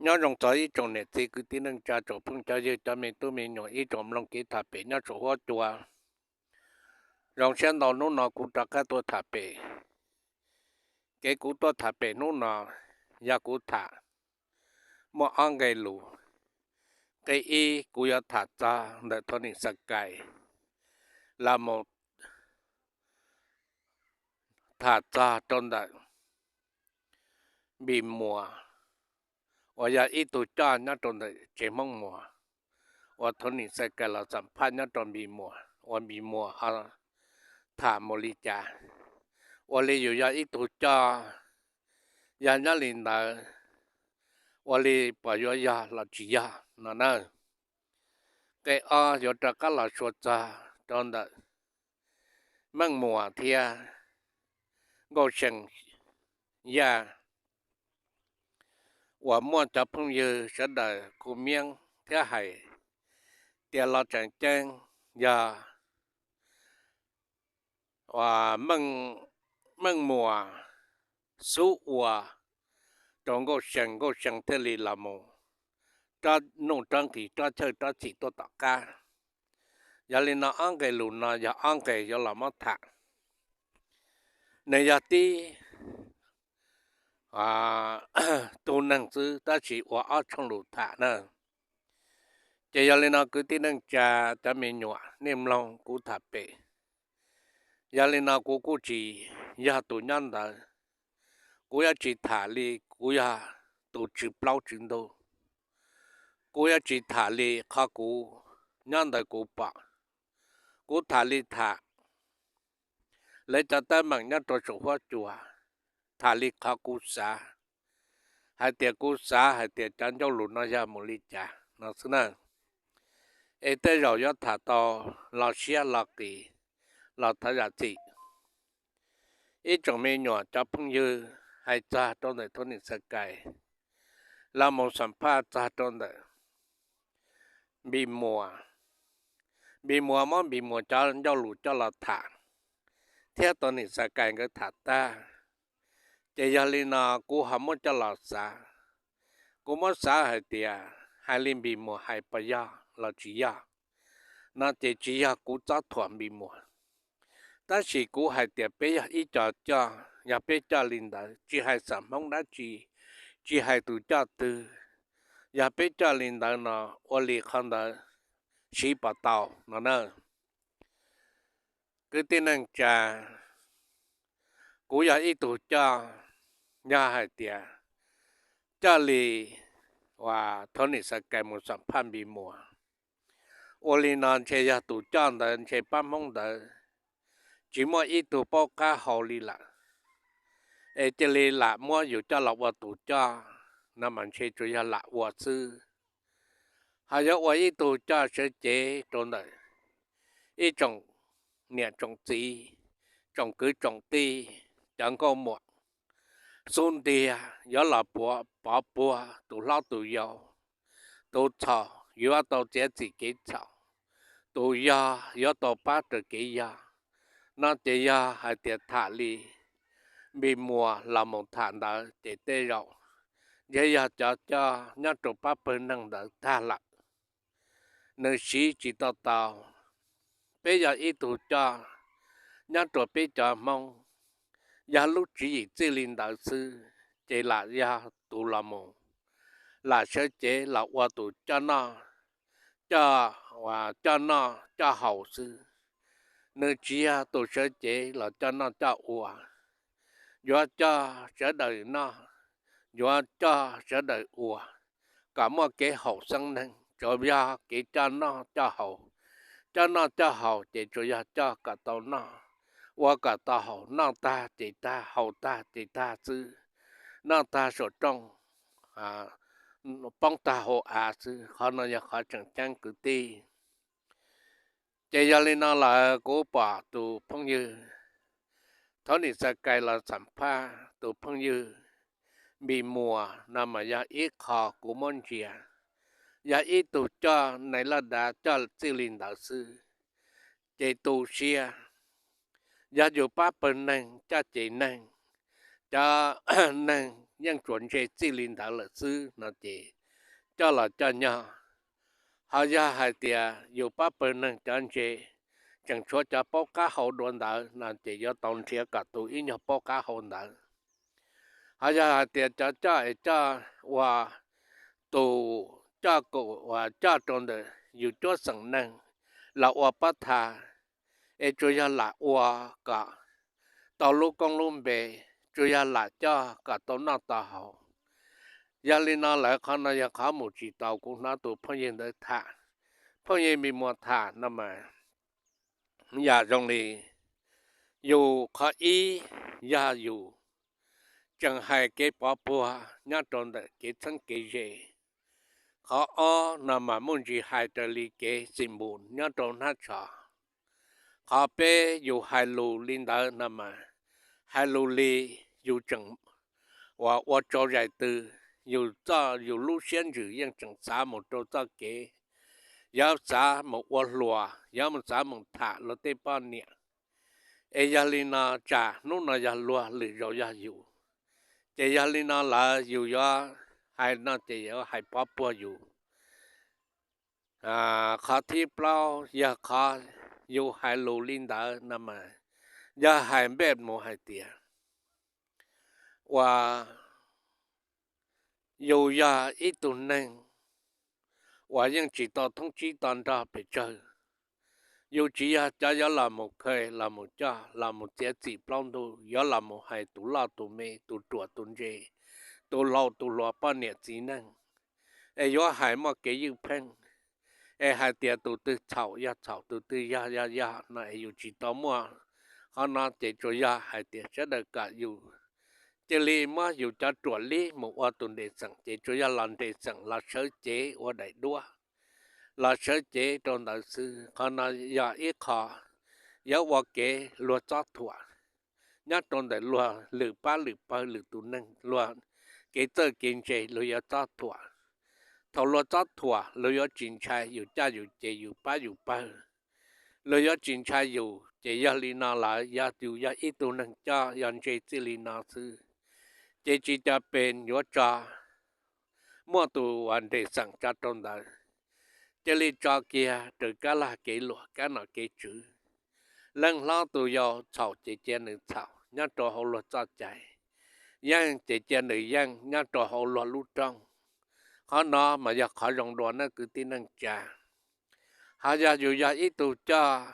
Nyob zoo txog ib tsoom niam txiv kwv tij neej tsa tsoom phooj cov ywg cov me tub me nyuam ib tsoom mloog kev tham pem nyob saum huab cua. Zoo siab ntau hnub no kuv rov qab tuaj tham pem. Kev kuv tuaj tham pem hnub no yog kuv tham muaj ob nqe lus. Nqe ib kuv yuav tham txog ntawm Thornton Sky los mus tham txog rau ntawm Npis Muas uas yog ib tug coj nyob rau ntawm tsev Hmoob Muas, uas Thornton Sky los xam phaj nyob rau Npis Muas, uas Npis Muas ho tham mus li cas, ua li yus yog ib tug coj, yog nyob li ntawd, ua li puas yuav yog los tsis yog no na. Nqe ob yuav rov qab los xyuas txog rau ntawm Meej Muas thiab Nkauj See Yaj, uas muaj cov phooj ywg sawv daws kuj miab thiab hais tias los tseem ceeb yog Meej Muas xub ua rau Nkauj See, Nkauj See thiaj li los mus rov nuj rov nqis rov chawj rov chim tuaj tom qab. Yog li no ob nqe lus no yog ob nqe yuav los muab tham. Nws yog tib tug neeg xwb tab sis ua ob tshooj lus tham na. Ces yog li no kwv tij neej tsa cov me nyuam nej mloog kuv tham pem. Yog li no kuv kuj tsis yog tus nyob ntawd, kuv yuav tsis tham li kuv yog tus tswv plaub tswv ntug, kuv yuav tsis tham li qhov kuv nyob ntawd kuv pom. Kuv tham li tham lawv cov teeb meem nyob rau saum huab cua, tham li qhov kuv xav, hais tias kuv xav hais tias cov ncauj lus no yog mus li cas no xwb na. Es tej zaum yuav tham tau los siab los qis, los thov zam txim. Ib tsoom me nyuam cov phooj ywg hais txog rau ntawm Thornton Sky los mus xam phaj txog rau ntawm Npis Muas. Npis Muas muab Npis Muas cov ncauj lus coj los tham thiab Thornton Sky nkawd tham tag. Ces yog li no kuv ho muab coj los xav, kuv muab xav hais tias hais li Npis Muas hais puas yog los tsis yog no ces tsis yog kuv txob thuam Npis Muas. Tab sis kuv hais tias peb yog ib co coj, yog peb coj li ntawd tsis hais xam Hmoob dab tsi, tsis hais tus coj twg, yog peb coj li ntawd no ua li qhov ntawd siv puas tau no na. Kwv tij neej tsa, kuv yog ib tug coj, yog hais tias coj li uas Thornton Sky mus xam phaj Npis Muas, ua li no ntshe yog tus coj ntawd ntshe pab Hmoob ntawd tsis muaj ib tug paub qab hau li lawm, es cia li lam muab yus coj los ua tus coj no mas ntshe tsuas yog lam ua xwb. Ho yuav ua ib tug coj sawv cev rau ntawm ib tsoom niam tsoom txiv, tsoom kwv tsoom tij, cov nkauj muam xub ntiag yuav los pov puag tus hlob tus yau, tus txhaum yuav tau txiav txim kev txhaum, tus yog yuav tau pab raws kev yog no ces yog hais tias tham li Npis Muas los mus tham ntawd ces tej zaum ntshe yog cov coj nyob rau pab pawg neeg ntawd tag lawm, nws siv tsis tau tau. Peb yog ib tug coj nyob rau peb cov Hmoob, yog lub tswv yim txij li ntawd xwb ces lam yog tus los mus lam sawv cev los ua tus coj noj, coj, coj noj coj haus xwb. Nws tsis yog tus sawv cev los coj noj coj ua, yuav coj sawv daws noj, yuav coj sawv daws ua kom muaj kev haum xeeb neeg, tsuas yog kev coj noj coj haus. Coj noj coj haus ces tsuas yog coj kom tau noj, ua kom tau haus, noj tag ces tag, haus tag ces tag xwb, noj tag saum rooj, poob tag hauv av xwb. Qhov no yog qhov tseem ceeb kwv tij. Ces yog li no lawm kuv pom tus phooj ywg Thornton Sky los xam phaj tus phooj ywg Npis Muas no mas yog ib qho kuv muab ntsia, yog ib tug coj nais laj dav coj txij li ntawd xwb. Ces tu siab, yog yus pab pawg neeg coj ces neeg, cov neeg yeej tsuas ntse txij li ntawd lawm xwb no ces coj los coj nyob. Ho yog hais tias yus pab pawg neeg cov ntse tseem tshuav cov paub qab hau dua ntawd no ces yuav tau nrhiav kom tus ib nyuag paub qab hau ntawd. Ho yog hais tias cov coj es coj ua tus coj kaum uas coj rau ntawm yus cuab xeem neeg los ua pab tha, es tsuas yog lam ua kom tau lub koob lub npe, tsuas yog lam coj kom tau noj tau haus. Yog li no lawm qhov no yog qhov mus tsis tau. Kuv hnov tus phooj ywg ntawd tham, phooj ywg me muas tham no mas yam zoo li yus qhov ib yog yus tseem hais kev pov puag nyob rau ntawm kev txheeb kev ze. Qhov ob no mas muaj ntsis hais raws li kev xim npus nyob rau hnab tsho. Qhov peb yus hais lus li ntawd no mas hais lus li yus tseem uas ua tsau zais tw, yus txoj yus lub siab ntsws yeej tseem xav mus rau txoj kev, yuav xav mus ua hluas, yuav mus xav mus tham luag tej poj niam. Es yog li no tsam hnub no yog luag lwm zaus yog yus, ces yog li no lawm yus yuav hais no ces yuav hais pov puag yus. Qhov thib plaub yog qhov yus hais lus li ntawd no mas yog hais npej mus hais tias uas yus yog ib tug neeg uas yeej tsis tau thoob tsib to nrog pes tsawg. Yus tsis yog cov yuav los mus khaws los mus coj los mus txiav txim plaub ntug, yuav los mus hais tus loj tus me, tus ruam tus ntse, tus laus tus hluas, poj niam txiv neej, es yuav hais muaj kev ywj pheej, es hais tias tus twg txhaum yog txhaum, tus twg yog yog yog no es yus tsis tau muaj. Qhov no ces tsuas yog hais tias sawv daws kom yus cia li muab yus cov ruam lib mus ua tus nres xeem, ces tsuas yog los nres xeem los sawv cev ua daim duab, los sawv cev rau ntawd xwb. Qhov no yog ib qho yuav ua kev luag txob thuam nyob rau ntawm luag lwm pab lwm pawg, lwm tus neeg, luag kev txawj kev ntse luag yuav txob thuam. Thaum luag txob thuam luag yuav tsis ntshai yus coj yus ces, yus pab yus pawg, luag yuav tsis ntshai yus. Ces yog li no lawm yog yus yog ib tug neeg coj yog ntse txij li no xwb, ces tsis cov pes yuav tso muaj tus uas nres xeem tso rau ntawd. Cia li tso kiag raws kab lag kev luam, kab nom kev tswv. Leej hlob tus yau txhaum ces cia nws txhaum nyob rau hauv luag txoj cai, yeej ces cia nws yeej nyob rau hauv luag lub rooj. Qhov no mas yog qhov zoo dua nawb kwv tij neej tsa. Ho yog yus yog ib tug coj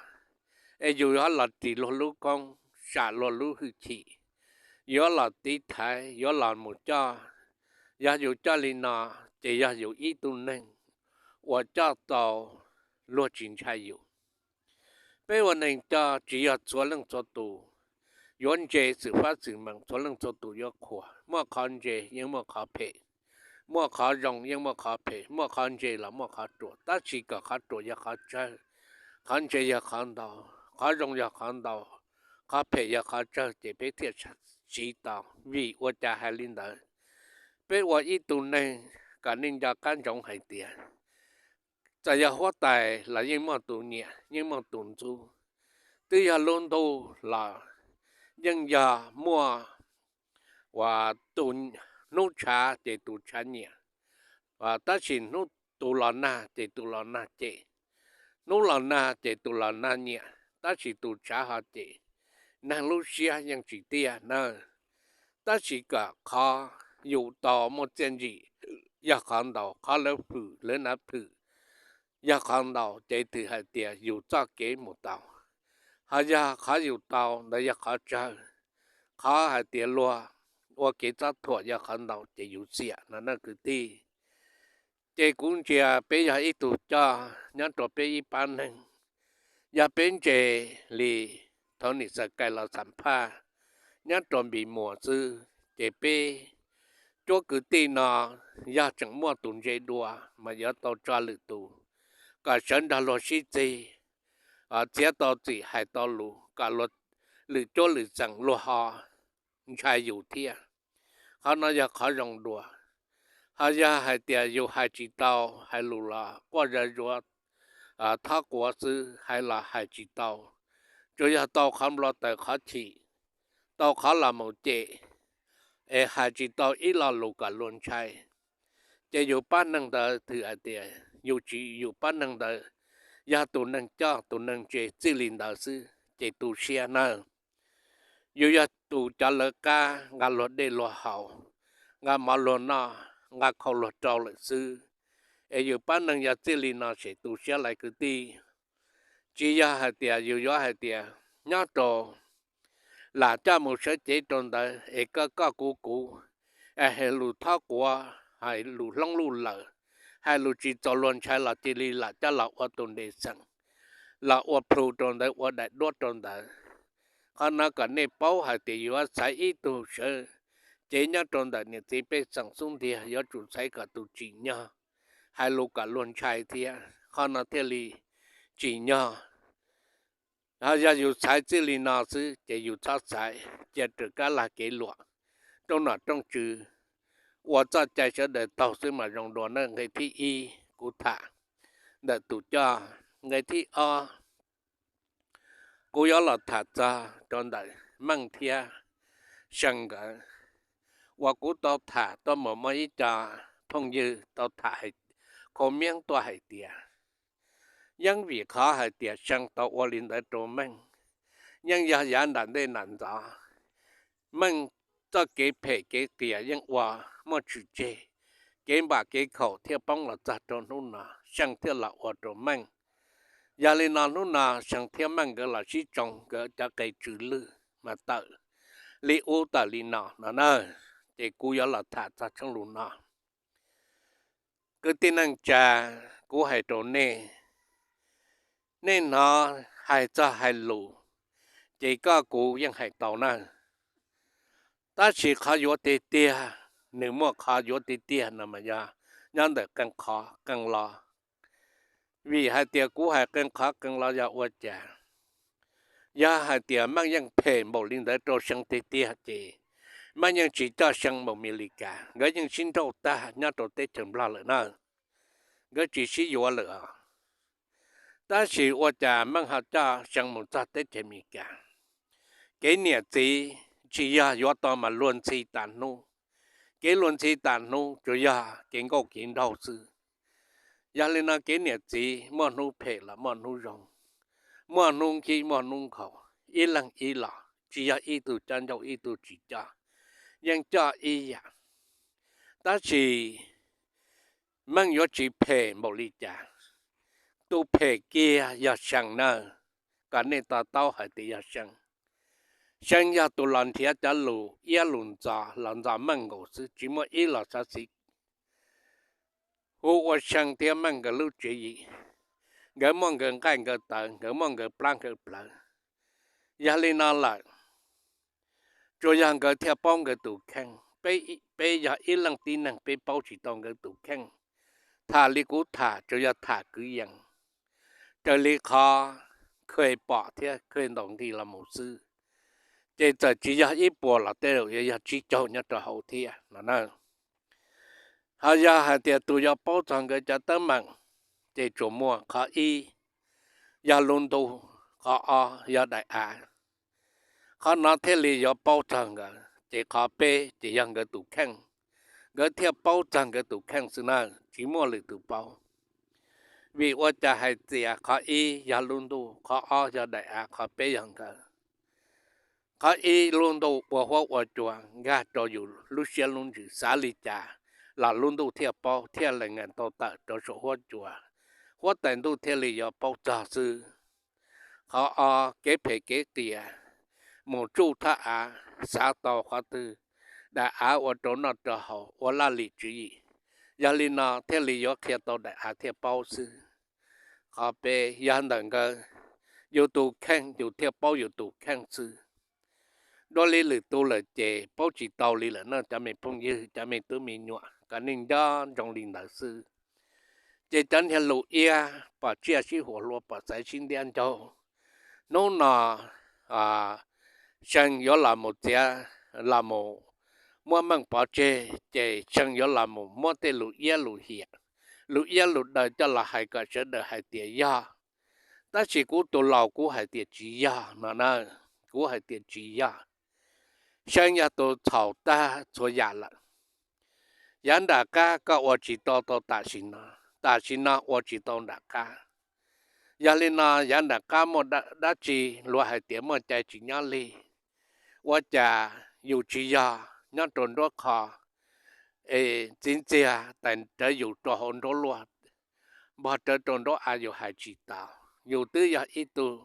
es yus yuav los ris luag lub koob, sam luag lub hwj chim, yuav los tiv thaiv, yuav los mus coj, yog yus coj li no ces yog yus ib tug neeg uas coj tau luag tsis ntshai yus. Peb ua neeg coj tsis yog txhua leej txhua tus yuav ntse xwm fab xwm meem, txhua leej txhua tus yuav qhuas. Muaj qhov ntse yeej muaj qhov phem, muaj qhov zoo yeej muaj qhov phem, muaj qhov ntse los muaj qhov ruam, tab sis kom qhov ruam yog qhov tsawg, qhov ntse yog qhov ntau, qhov zoo yog qhov ntau, qhov phem yog qhov tsawg ces peb thiaj siv tau. Vim ua cas hais li ntawd? Peb ua ib tug neeg kom nej nco qab ntsoov hais tias txawm yog huab tais los yeej muaj tus nyiam, yeej muaj tus ntxub. Twb yog lub ntuj los yeej yog muaj uas tus hnub tshav ces tus tshav nyiam, tab sis hnub tus los nag ces tus los nag cem, hnub los nag ces tus los nag nyiam, tab sis tus tshav ho cem. Neeg lub siab yeej tsis tiaj na. Tab sis kom qhov yus tau muaj txiaj ntsig yog qhov ntau, qhov lawv fwm lawv nav fwm yog qhov ntau, ces twb hais tias yus txoj kev mus tau. Ho yog qhov yus tau ntawd yog qhov tsawg, qhov hais tias luag ua kev txob thuam yog qhov ntau ces yus xiam no na kwv tij. Ces kuv ntsia peb yog ib tug coj nyob rau peb ib pab neeg, yog peb ntse li thaum nim Xav Kais los xam phaj nyob rau Npis Muas xwb, ces peb cuab kwv tij no yog tseem muaj tus ntse dua mas yuav tau tso lwm tus kom sawv nrog luag sib txig, txiav tau txim hais tau lus kom lwm cuab lwm xeem luag ho ntshai yus thiab. Qhov no yog qhov zoo dua. Ho yog hais tias yus hais tsis tau, hais lus los quaj zaj zuav thob quav xwb, hais los hais tsis tau, tsuas yog tau qhov nplo taws qhov chim, tau qhov los mus cem, es hais tsis tau ib lo lus kom luag ntshai, ces yus pab neeg ntawd twb hais tias yus tsis, yus pab neeg ntawd yog tus neeg coj tus neeg ntse txij li ntawd xwb ces tu siab nawb. Yus yog tus coj lawv qab nqa luag dej luag haus, nqa mov luag noj, nqa khau luag rau lawm xwb, es yus pab neeg yog txij li no ces tu siab lawm kwv tij. Tsis yog hais tias yus yuav hais tias nyob rau lam coj mus sawv cev rau ntawd es koj koj kuv kuv, es hais lus thob quav, hais lus hloob luj lawm, hais lus tsis txaus luag ntshai los cia li lam coj los ua tus nres xeem, los ua plhu rau ntawd, ua daim duab rau ntawd. Qhov no kom nej paub hais tias yuav txhais ib tug sawv cev nyob rau ntawm niam txiv pej xeem xub ntiag yuav tsum txhais kom tus tsim nyog, hais lus kom luag ntshai thiab, qhov no thiaj li tsim nyog. Ho yog yus txhais txij li no xwb ces yus txhob txhais, cia raws kab lag kev luam, rooj nom rooj tswv ua txoj cai sawv daws taug xwb mas zoo dua nawb. Nqe thib ib kuv tham ntawm tus coj. Nqe thib ob kuv yuav los tham txog rau ntawm Meej thiab See nkawd uas kuv tau tham tuaj mus muaj ib co phooj ywg tau tham, comment tuaj hais tias yeej vim qhov hais tias See tau ua li ntawd rau Meej, yeej yog yav nram ntej nram ntxov Meej txoj kev phem kev qias yeej ua muaj tshwm tseg, kev npam kev khaum thiaj poob los txog rau hnub no See thiaj los ua rau Meej. Yog li no hnub no See thiab Meej nkawd los sib tsoo nkawd cov qe tsw lwj mas tawm li ub tawm li no no na, ces kuv yuav los tham txog tshooj lus no. Kwv tij neej tsa, kuv hais rau nej, nej hnov hais txog hais lus ces koj kuv yeej hais tau na. Tab sis qhov yuav tiag tiag, nws muaj qhov yuav tiag tiag no mas yog nyob ntawm qee qhov qee lo. Vim hais tias kuv hais qee qhov qee lo yog ua cas? Yog hais tias Meej yeej phem npaum li ntawd rau See tiag tiag ces Meej yeej tsis coj See mus Mes Lis Kas, nkawd yeej sib nrauj tag nyob rau teb chaws Nplog lawm na. Nkawd tsis sib yuav lawm os. Tab sis ua cas Meej ho coj See mus txog teb chaws Amelikas? Kev niam txiv tsis yog yuav tau mas luag ntxhi tas hnub. Kev luag ntxhi tas hnub tsuas yog kev nkauj kev nraug xwb. Yog li no kev niam txiv muaj hnub phem los muaj hnub zoo, muaj hnub nkhib muaj hnub nkhaus, ib leeg ib los, tsis yog ib tug coj ncauj ib tug tsis coj, yeej coj ib yam. Tab sis Meej yuav tsis phem npaum li cas. Tus phem kiag yog See na, kom nej to taub hais tias yog See. See yog tus los nrhiav cov lus iab lus ntxos los ntxos Meej nkaus xwb, tsis muaj ib los xav xis. Hu ua See thiab Meej nkawd lub tswv yim, nkawd muaj nkawd nqaij nkawd tawv, nkawd muaj nkawd plab nkawd plawv. Yog li no lawm, tsuas yog nkawd thiaj paub nkawd tus kheej. Peb, peb yog ib leej tib neeg peb paub tsis tau nkawd tus kheej. Tham li kuv tham tsuas yog tham kwv yees, raws li qhov kheev pom thiab kheev ntaus nqi los mus xwb. Ces txawm tsis yog ib puas los tej zaum yuav yog tsib caug nyob rau hauv thiab no na. Ho yog hais tias tus yuav paub txog nkawd cov teeb meem, ces tsuas muaj qhov ib yog lub ntuj, qhov ob yog daim av. Qhov no thiaj li yuav paub txog nkawd, ces qhov peb ces yog nkawd tus kheej. Nkawd thiaj paub txog nkawd tus kheej xwb na, tsis muaj lwm tus paub. Vim ua cas hais tias qhov ib yog lub ntuj, qhov ob yog daim av, qhov peb yog nkawd? Qhov ib, lub ntuj ua huab ua cua nkag rau yus lub siab lub ntsws, xav li cas los lub ntuj thiaj paub, thiaj li nqa tau tawm rau saum huab cua, huab tais ntuj thiaj li yuav paub txog xwb. Qhov ob, kev phem kev qias, mus tsuj thaj av, xav tau qhov twg, daim av ua rau noj rau haus, ua laj lim tswv yim. Yog li no thiaj li yuav qhia tau daim av thiaj paub xwb. Qhov peb, yog ntawm nkawd, yus tus kheej yus thiaj paub yus tus kheej xwb. Dua li lwm tus lawm ces paub tsis tau li lawm no cov me phooj ywg, cov me tub me nyuam, kom nej nco ntsoov li ntawd xwb. Ces cov niag lus iab pom tsiaj sib huam hlua, pom xaiv sib ntiab ncaug. Hnub no See yuav los mus txiav, los mus muab Meej pov tseg, ces See yuav los mus muab tej lus iab lus hiam, lus iab lus daw coj los hais kom sawv daws hais tias yog. Tab sis kuv tus laus kuv hais tias tsis yog no na, kuv hais tias tsis yog. See yog tus txhaum tag txhua yam lawm. yav nram qab koj ua tsis tau tau tam sim no, tam sim no ua tsis tau nram qab. Yog li no yav nram qab muaj dab tsi luag hais tias muaj cai tsis nyob li, ua cas yus tsis yog nyob rau nruab qho es txiv ntxiag tais rawv yus rau hauv nruab luaj, npog rawv rau nruab av yus hais tsis tau. Yus twb yog ib tug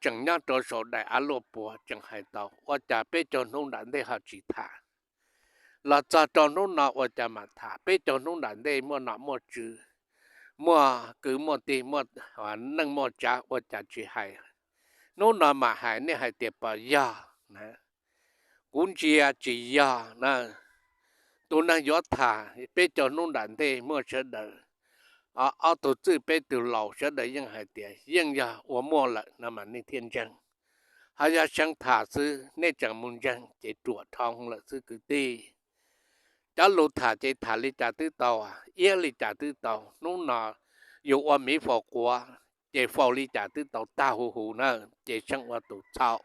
tseem nyob rau saum daim av luaj puas tseem hais tau, ua cas peb caug hnub nram ntej ho tsis tham? Los txog rau hnub no ua cas mam tham? Peb caug hnub nram ntej muaj nom muaj tswv, muaj kwv muaj tij, muaj neej muaj tsav ua cas tsis hais? Hnub no mam hais nej hais tias puas yog na? Kuv ntsia tsis yog na. Tus neeg yuav tham peb caug hnub nram ntej muaj sawv daws, ob tug txwj peb tug laus sawv daws yeej hais tias yeej yog ua muaj lawm no mas nej thiaj ntseeg. Ho yog See tham xwb nej tseem mus ntseeg ces ruam dhau lawm xwb kwv tij. Cov lus tham ces tham li cas twb tau, iab li cas twb tau. Hnub no yus ua miv faus quav ces faus li cas twb tau tag huv huv na, ces See ua tus txhaum.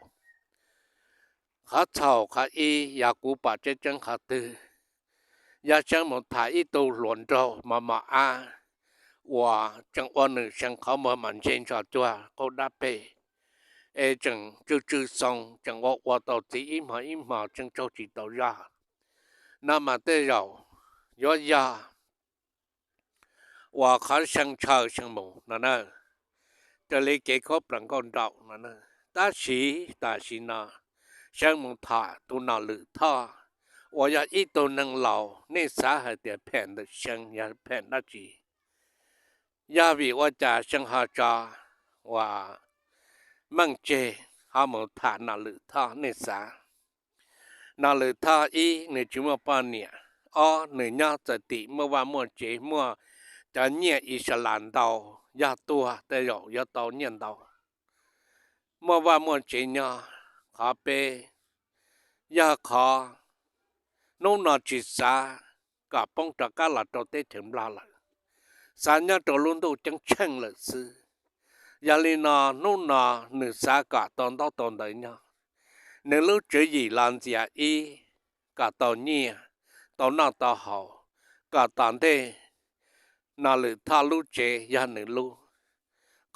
Qhov txhaum qhov ib yog kuv pom tseeb tseeb qhov twg, yog See mus tham ib tug hluas nraug mos mos ab uas tseem ua nws See qhov muag mas ntse ntso cuag qaub dab peg, es tseem tsw tsw xoo, tseem ua ua tau txiv ib hmo ib hmo tseem tsaug tsis tau zog no mas tej zaum yuav yog uas qhov See ntshaw See mus no na, raws li kev khaub plaws nkauj nraug no na. Tab sis tam sim no See mus tham tus Nom Lwm Thoj uas yog ib tug neeg laus, nej xav hais tias phem ntawm See yog phem dab tsi? Yog vim ua cas See ho tso uas Meej tseg ho mus tham Nom Lwm Thoj nej xav? Nom Lwm Thoj ib, nws tsis muaj poj niam, ob, nws nyob txawm tim muaj vaj muaj tsev, muaj cov nyiaj Israel ntau, yog tuag tej zaum yuav tau nyiaj ntau, muaj vaj muaj tsev nyob. Qhov peb, yog qhov hnub no tsis xav kom poob rov qab los rau teb chaws Nplog lawm, xav nyob rau lub ntuj ceeb tsheej lawm xwb. Yog li no hnub no nws xav kom tau ntaub tau ntawv nyob, nws lub tswv yim los ntxias ib, kom tau nyiaj, tau noj tau haus, kom tom ntej Nom Lwm Thoj lub tsev yog nws lub.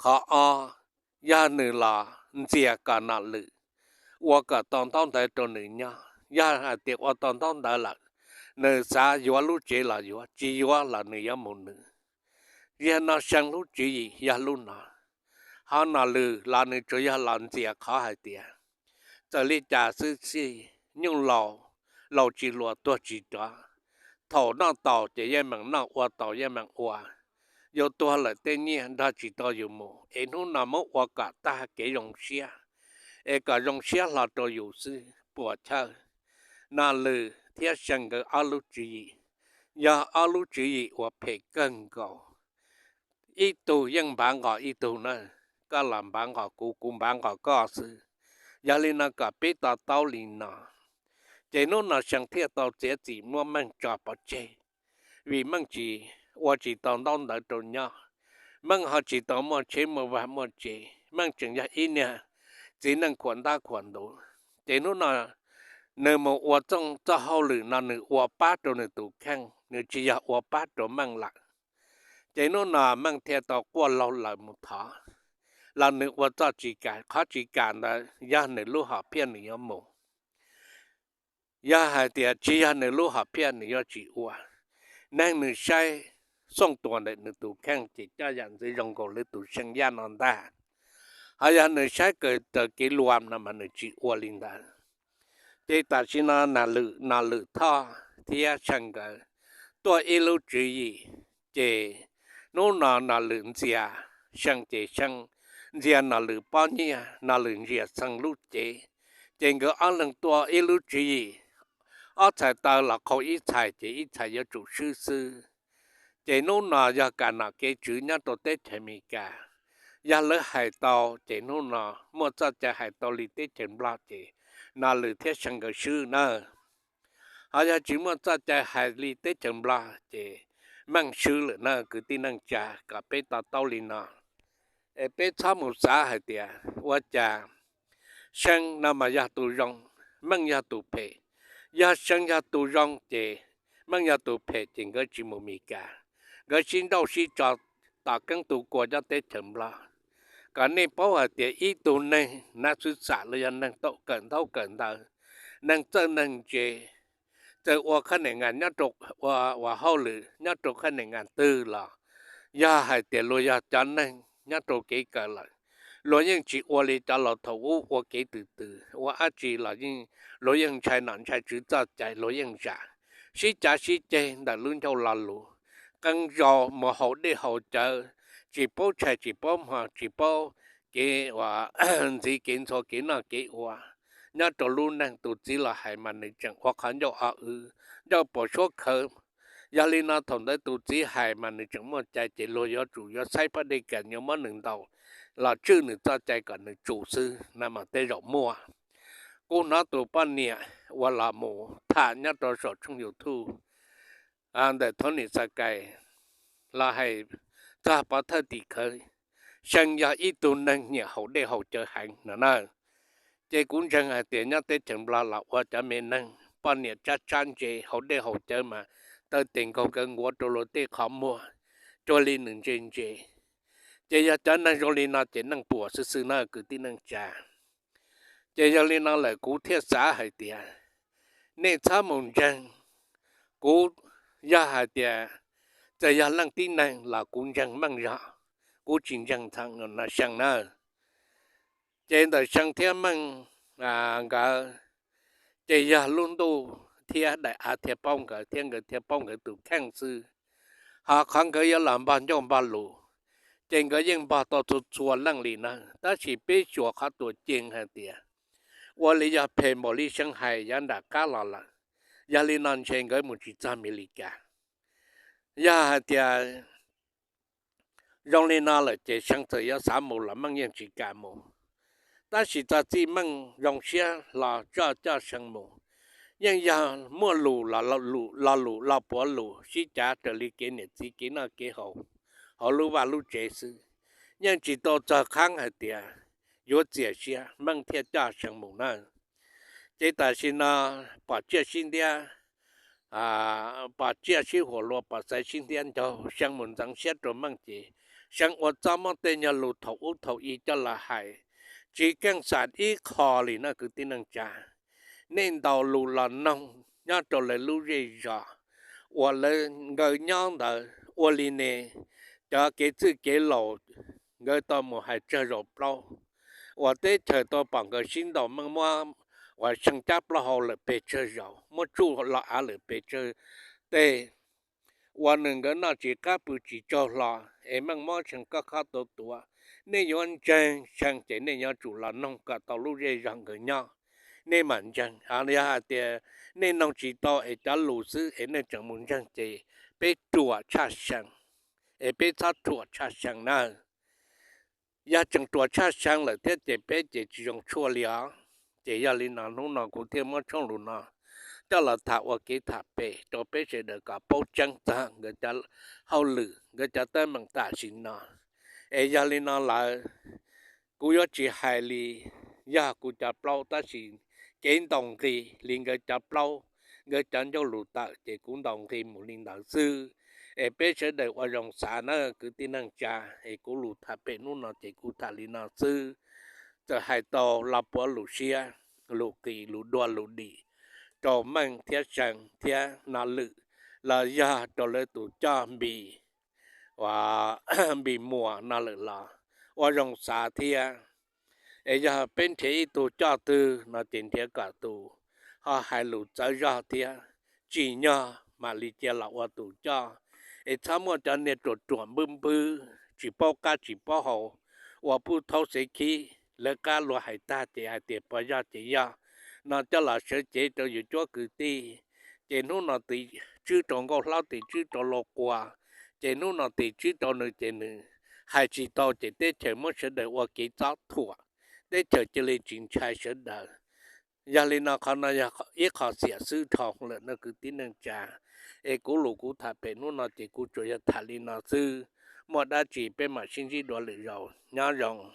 Qhov ob, yog nws los ntxias kom Nom Lwm ua kom tau ntaub ntawv rau nws nyob. Yog hais tias ua tau ntaub ntawv lawm, nws xav yuav lub tsev los yuav, tsis yuav los nws yuav mus nws. Yog no See lub tswv yim yog lub no. Ho Nom Lwm los nws tsuas yog los ntxias qhov hais tias txawm li cas xwb xij, nyuj laus, laus tsis hluas tuag tsis rov, thaum noj taus ces yeej meem noj, ua taus yeej meem ua. Yus tuag lawm tej nyiaj nrog tsis tau yus mus, es hnub no muab ua kom tag kev zoo siab, es kom zoo siab hlo rau yus xwb puas chawj? Nom Lwm thiab See nkawd ob lub tswv yim yog ob lub tswv yim uas phem kawg nkaus. Ib tug yeej npav nqos ib tug na, koj los npav nqos kuv, kuv npav nqos koj xwb. Yog li no kom peb to taub li no, ces hnub no See thiaj tau txiav txim muab Meej tso pov tseg, vim Meej tsis, ua tsis tau ntaub ntawv rau nyob, Meej ho tsis tau muaj tsheb muaj vaj muaj tsev, Meej tseem yog ib niag txiv neej khuam ntab khuam ntuv. Ces hnub no nws mus ua txoj hauj lwm no nws ua pab rau nws tus kheej, nws tsis yog ua pab rau Meej lawm. Ces hnub no Meej thiaj tau quaj laug lawm mus thov, los nws ua txoj tsis kam, qhov tsis kam ntawd yog nws lub hom phiaj nws yuav mus. Yog hais tias tsis yog nws lub hom phiaj nws yuav tsis ua. Neeg nws saib xooj tuas ntawm nws tus kheej ces coj yam ntxwv zoo nkaus li tus See Yaj no ntag. Ho yog nws saib kawm raws kev luam no mas nws tsis ua li ntawd. Ces tam sim no Nom Lwm, Nom Lwm Thoj thiab See nkawd tuaj ib lub tswv yim, ces hnub no Nom Lwm ntxias See ces See ntxias Nom Lwm pob nyiaj, Nom Lwm ntxias See lub cev, ces nkawd ob leeg tuaj ib lub tswv yim, ob txhais taw los qhau ib txhais ces ib txhais yuav tsum swb xwb. Ces hnub no yog kam nom kev tswv nyob rau teb chaws Amelikas, yog lawv hais tau ces hnub no muaj txoj cai hais tau li teb chaws Nplog ces Nom Lwm thiab See nkawd swb na. Ho yog tsis muaj txoj cai hais li teb chaws Nplog ces Meej swb lawm na kwv tij neej tsa, kom peb to taub li no. Es peb txhob mus xav hais tias ua cas See no mas yog tus zoo, Meej yog tus phem. Yog See yog tus zoo ces Meej yog tus phem ces nkawd tsis mus Mes Kas, nkawd sib nrauj sib tso tom keeb tu kua cov teb chaws Nplog. Kom nej paub hais tias ib tug neeg nab xwb xam los yog neeg tau kawm ntaub kawm ntawv, neeg txawj neeg ntse, txawm ua qhab nim ngas nyob rau, ua, ua hauj lwm nyob rau qhab nim ngas twg los, yog hais tias luag yog cov neeg nyob rau kev kawm lawm, luag yeej tsis ua li cov laus thaum ub ua kev twm twm ua dab tsi los yeej, luag yeej ntshai nom ntshai tswv txoj cai luag yeej zam, sib cav sib ceg ntawm lub ncauj lo lus, qee zaus mus haus dej haus cawv, tsis paub tshais tsis paub hmo, tsis paub kev uas ntxiv kev ntxhua kev noj kev ua. Nyob rau lub neej tus txiv los hais mas nws tseem ua qhov ncauj o w, ncauj puas suab khawv. Yog li no thaum ntawd tus txiv hais mas nws tseem muaj cai ces luag yuav tsum yuav xaib pab dej kas nyuag muab nws ntaus los tswj nws txoj cai kom nws tsum xwb na mas tej zaum muaj. Kuv hnov tus poj niam uas los mus tham nyob rau saum tshooj YouTube ntawm Thov Nim Xa Kais los hais txog pov thawj tim khawv, See yog ib tug neeg nyiam haus dej haus cawv heev no na. Ces kuv ntseeg hais tias nyob teb chaws Nplog los ua cov me neeg poj niam tsab tsab ntse haus dej haus cawv mas taw tes nkaug kaw nkuav rau luag tej qhov muag cuag li nws ntse ntse. Ces yog cov neeg zoo li no ces neej puas xwb xwb na kwv tij neej tsa. Ces yog li no lawm kuv thiaj xav hais tias nej txhob mus ntseeg. Kuv yog hais tias txawm yog leej tib neeg los kuv ntseeg Meej zog, kuv tsis ntseeg ntxhee no See na. Ces ntawm See thiab Meej nkawd ces yog lub ntuj thiab daim av thiaj paub nkawd thiab nkawd thiaj paub nkawd tus kheej xwb. Ho qhov nkawd yuav los npog ncauj npog lus, ces nkawd yeej npog tau txhua txhua leej li na. Tab sis peb xyuas qhov tuam ceeg hais tias ua li yog phem npaum li See hais yav nram qab los lawm, yog li no ntshe nkawd mus tsis txog Mes Lis Kas. Yog hais tias zoo li no lawm ces See txawm yuav xav mus los Meej yeej tsis kam mus. Tab sis txog txij Meej zoo siab hlo tso coj See mus, yeej yog muaj lus los, lo lus lo puav lus sib cav raws li kev niam txiv kev noj kev haus hauv lub vaj lub tsev xwb. Yeej tsis tau txog qhov hais tias yuav txias siab Meej thiaj coj See mus na. Ces tam sim no pom tsiaj sib ntiab, pom tsiaj sib huam lua, pom xaiv sib ntiab ncaug, See mus ntxeev siab rau Meej ces See ua txuj muab tej nyuag lus thaum ub thaum i coj los hais, tsis keej xam ib qho li no kwv tij neej tsa. Nej ntaus lus los noog nyob rau lawv lub zej zos uas lawv nkawd nyob ntawd ua li ne, cov kev txwj kev laus nkawd tau mus hais tsawg zaus plaub, uas teb chaws tau pom nkawd sib ntaus Meej muab uas See cab plaub hau lawm pes tsawg zaus, muab tsuj los av lawm pes tsawg teg, uas nws nkawd noj tsis qab pw tsis tsaug hlo, es Meej muab See kob khob tau tuav. Nej yuav ntseeg See ces nej yuav tsum los noog kom tau lub zej zog nkawd nyob, nej mam ntseeg. Ho yog hais tias nej noog tsis tau es cov lus xwb es nej tseem mus ntseeg ces peb ruam tshaj See, es peb txhob ruam tshaj See na. Yog tseem ruam tshaj See lawm thiab ces peb ces tsis zoo tshuaj li os. Ces yog li no hnub no kuv thiaj muab tshooj lus no coj los tham ua kev tham pem rau peb sawv daws kom paub tseeb txog nkawd cov hauj lwm, nkawd cov teeb meem tam sim no. Es yog li no lawm, kuv yuav tsis hais li yog kuv cov plaub, tab sis kev ntaus nqi li nkawd cov plaub, nkawd cov ncauj lus tawm ces kuv ntaus nqi mus li ntawd xwb. Es peb sawv daws ua zoo xav na kwv tij neej tsa, es kuv lus tham pem hnub no ces kuv tham li no xwb. Txawm hais tau lo puav lus siab, lus qis, lus dua lus dim rau Meej thiab See thiab No Lwm, los yog rau lawv tus coj Npis, uas Npis Muas No Lwm los ua zoo xav thiab. Es yog peb nrhiav ib tug coj twg no ces nrhiav kom tus ho hais lus txawv zog thiab tsim nyog mam li cia los ua tus coj. Es txhob muaj cov niag ruam ruam npwb npwb tsis paub qab tsis paub hau, uas puj thaub xev khib lawv qab luag hais tag ces hais tias puas yog ces yog no coj los sawv cev rau yus cuab kwv tij. Ces hnub no tis tswb rau Nkauj Hlob, tis tswb rau Lauj Qua, ces hnub no tis tswb rau nws ces nws hais tsis tau ces teb chaws muab sawv daws ua kev txob thuam, teb chaws cia li tsis ntshai sawv daws. Yog li no qhov no yog ib qho xiam xwb dhau lawm no kwv tij neej tsa. Es kuv lus kuv tham pem hnub no ces kuv tsuas yog tham li no xwb. Muaj dab tsi peb mam sib ntsib dua lwm zaus, nyob zoo.